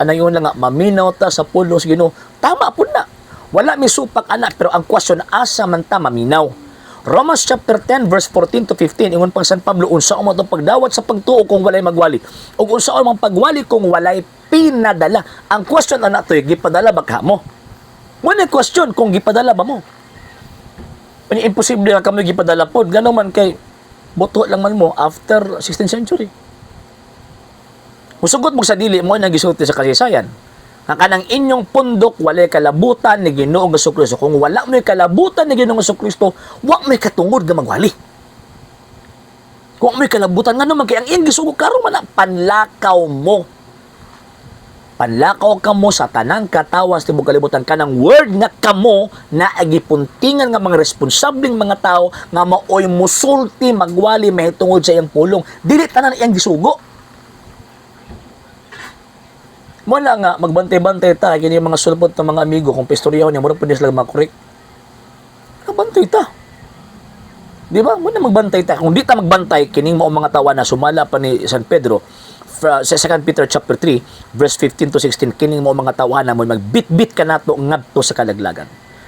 Anayon lang nga maminaw ta sa pulong sa Ginoo. Tama pud na. Wala mi supak ana, pero ang question, asa man ta maminaw? Romans chapter 10 verse 14 to 15, ingon pang San Pablo, unsa man itong pagdawat sa pagtuo kung walay magwali ug unsa man pagwali kung walay pinadala? Ang question ana to, gipadala ba ka mo? Wala question kung gipadala ba mo. Unya, imposible nga kamo gipadala pod, ngano man kay buto lang man mo after 16th century. Musugot mo sa dili mo nang gisulti sa kasaysayan. Ang kanang inyong pundok walay kalabutan ni Ginoong Kristo. Kung wala mo'y kalabutan ni Ginoong Kristo, wa mo'y katungod nga magwali. Kung mo'y kalabutan, ngano man kay ang iyang gisugo karon man na, panlakaw mo. Panlakaw ka mo sa tanang katawan sa tibuok kalibutan, kanang word nga kamo na gipuntingan nga mga responsableng mga tao nga maoy musulti, magwali mahitungod sa iyang pulong. Dili tanan iyang gisugo. Wala nga magbantay-bantay ta kini mga sulpot ng mga amigo kung pistoryaho niya mura pud sila makorek. Magbantay ta. Di ba? Muna magbantay ta. Kung di ta magbantay, kining mao mga tawa na sumala pa ni San Pedro sa 2 Peter chapter 3 verse 15 to 16, kining mao mga tawahan na mo magbit-bit kanato ngadto sa kalaglagan.